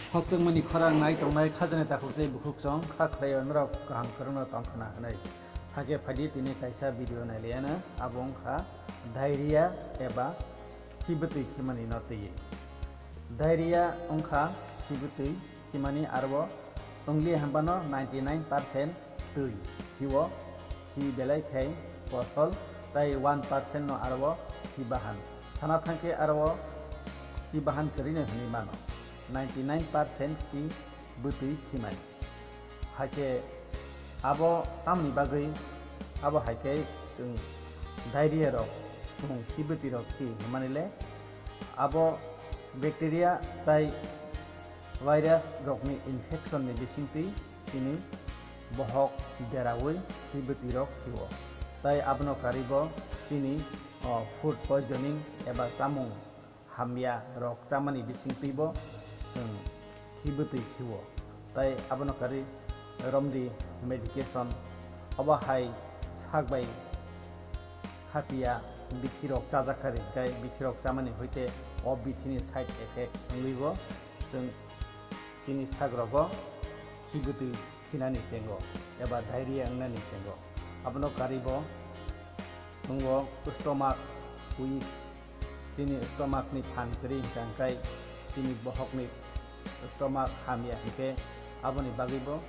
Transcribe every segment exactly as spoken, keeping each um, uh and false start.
Khokchangmani khorang nai tongnai khajani takhuk tei bukhuk chong kha khlaio norok kaham kwrwngno tong khna hwnwi. Hakhe phaidi tini kaisa video nailaiano, abo wngkha diarrhea eba khibwtwi khimani no twiwi. Diarrhea wngkha khibwtwi khimani aro wngli hambano ninety nine percent twi hiwo, hi belai khai kosol tai one percent no aro hi bahan. Sana thangkhe aro hi bahan kwrwino hwnwi mano. Ninety nine percent hi bwtwi khimani. Hakhe abo tamni bagwi, abo haikhe chwng diarrhea rok, chwng khibwtwi rok khi hwnmani le abo bacteria tai virus rokni infection ni bisingtwi chini bohok deraui khibwtwi rok khio. Tai abono karibo chini, o, food poisoning eba chamung hamya rok chamani bisingtwi bo chwng khibwtwi khio. Tai abono kari romdi medication, obo hai sak bai khatiya bithi rok chajak kha ri khe bithi rok chamani hoite o bithi ni side effect wngwi bo chwng chini sak rogo khibwtwi khinani chengo eba diarrhea wngnani chengo. Abono karibo wngo stomach weak, chini stomach ni phan kwrwi hwnkha hwnkhe chini bohok ni stomach hamya hwnkhe aboni bagwi bo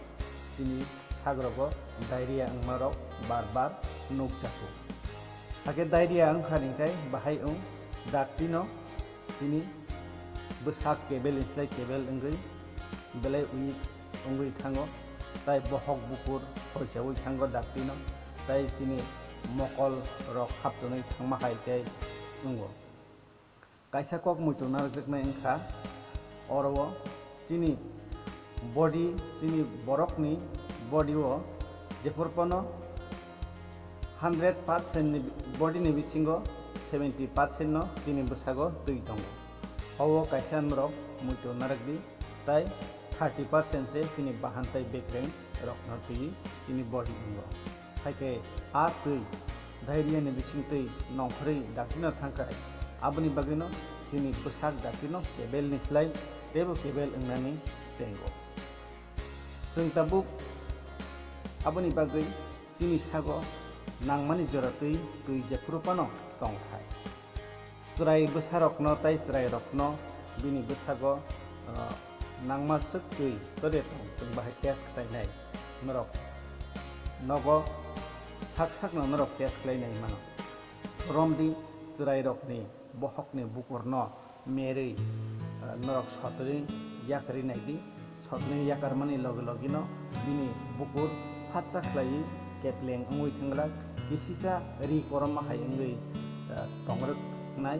chini sak rogo diarrhea wngma rok bar bar nukjago. Hakhe diarrhea wngkha hwnkhe bahai wng dakti no chini bwsak kebel ni slai kebel wngwi belai weak wngwi thango, tai bohok bukur hoichaui thango dakti no, tai chini mokol rok haptonwi thangma hai khe wngo. Kaisa kok muitu narwkjaknai wngkha oro o chini body, chini borokni body o jephuru phano hundred percent ni body ni bisingo seventy percent no chini bwsago twi tongo. Obo kaisa norok muitu narwkdi, tai thirty percent se chini bahan tai bekreng rokno twi chini body wngo. Haikhe a twi diarrhea ni bisingtwi nongkhorwi dakti no thangkha, aboni bagwino chini bwsak dakti no kebel ni slai teibo kebel wngnani chengo. Chwng tabuk aboni bagwi chini sago nangmani jora twi, twi jephuru phano tongthai. Chwrai bwsarokno tai chwrairokno bini bwsago, ah, nangma swk twi tode tong, chwng bahai test khlainai. Norok nogo sak sakno norok test khlainai mano. Romdi chwrairokni bohokni bukurno merwi, ah, norok sotonwi yakarwi naidi. Sotni yakarmani loge logino bini bukur phatsa khlaiwi kepleng wngwi thangglak, kisisa ri korom hai wngwi, eh, tongrwknai,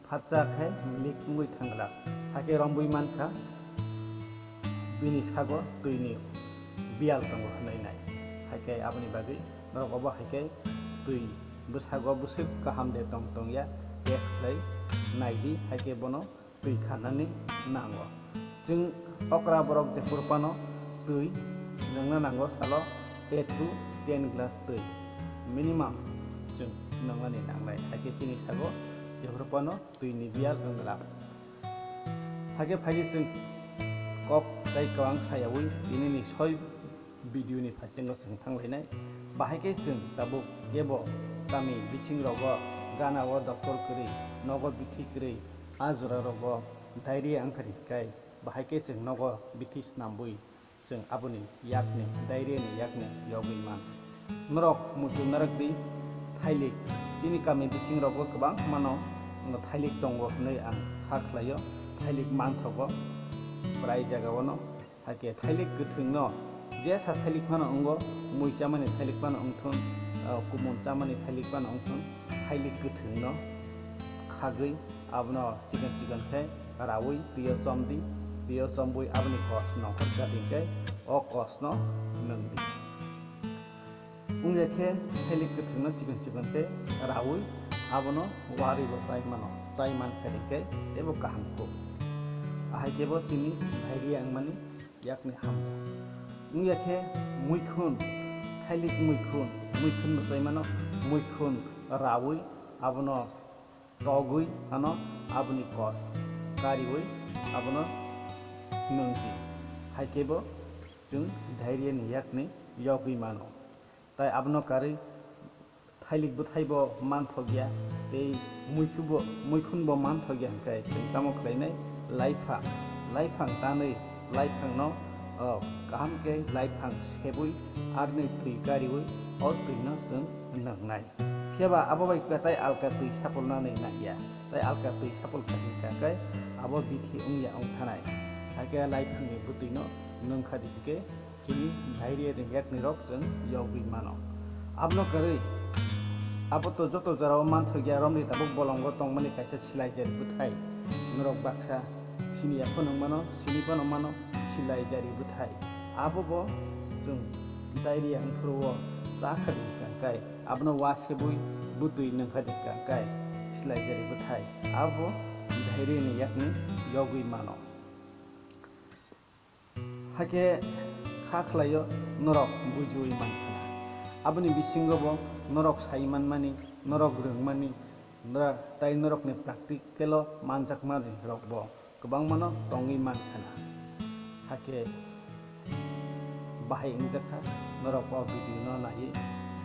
phatsa khe milik wngwi thangglak. Hakhe rombwi mankha bini sago twini biyal tongo hwnwi nai. Hakhe aboni bagwi norok obo hai khe twi bwsago bwswk kaham de tong tongya test khlai naidi, hakhe bono twi khanani nango. Chwng okra borok jephuru phano twi nwngna nango, salo eight to ten glass twi minimum chwng nwngnani nangnai, hakhe chini sago jephuru phano twini biyal wng glak. Hakhe phaikhe chwng kok tei kwbang sayaui tinini soi video ni phasengo chwng thanglainai. Bahai khe chwng tabuk kebo kami bising rogo gana o doctor kwrwi, nogo bithi kwrwi, a jora rogo diarrhea wngkha hwnkhe bahai khe chwng nogo bithi snambwi chwng aboni yakni, diarrhea ni yakni yogwi man. Norok muitu narwkdi thailik, chini kami bising rogo kwbang mano thailik tongo hwnwi ang kha khlaio, thailik manthogo prai jagao no. Hakhe thailik kwthwngno jesa thailik phano wngo, mui chamani thailik phano wngthun, ah, kumun chamani thailik phano wngthun, thailik kwthwngno khagwi abono chikon chikon khe raui twio chomdi, twio chombui aboni kos nongkhor kati khe o kosno nwngdi. Wngya khe thailik kwthwngno chikon chikon khe raui abono warwi bo chai mano, chai man khe rikhe teibo kaham kuk. Ahai khe bo chini diarrhea wngmani yakni hamu. Wngya khe muikhun, thailik muikhun, muikhun bo chai mano, muikhun raui abono togwi ano aboni kos kariui abono nwng di, hai khe bo chwng diarrhea ni yakni yogwi mano. Tai abono karwi thailik bwthai bo manthokya, tei muikhun bo, muikhun bo manthokya hwnkhe chwng tamo khlainai? Laiphang, laiphang tanwi, laiphang no, o, kaham khe laiphang sebwi arni twi kariwi o twi no chwng nwngnai. Phiya ba abo bai kwtai alka twi sapolnani nangya, tai alka twi sapol kha hwnkha khe abo bithi wngya wngthanai. Hakhe laiphang ni bwtwi no nwngkha di hwnkhe chini diarrhea ni yakni rok chwng yogwi mano. Abono kwrwi abo to joto jorao manthokya, romni tabuk bolongo tongmani kaisa silaijari bwthai. Norok baksa sini ya phano mano, sini phano mano, silaijari bwthai. Abo bo chwng diarrhea wngphuru o cha kha di hwnkha khe abono wasebwi bwtwi nwngkha di hwnkha khe silaijari bwthai. Abo diarrhea ni yakni yogwi mano. Hakhe kha khlaio norok bujiwi mankha. Aboni bisingo bo norok sai manmani, norok rwngmani, nora-, tai norokni practical-o manjakmani rok bo kwbangmano tongwi mankha. Hakhe bahai wngjakha norok o video no naiwi,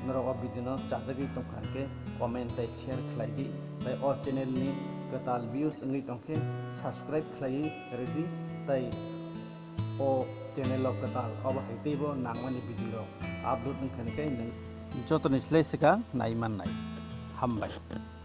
norok o video no chajagwi tongkha hwnkhe comment tai share khlai di, tai o channel ni kwtal views wngwi tongkhe subscribe khlaiwi rwdi, tai o channel o kwtal obo hai teibo nangmani video rok upload wngkha hwnkhe nwng jotoni slai swkang nai mannai. Hambai.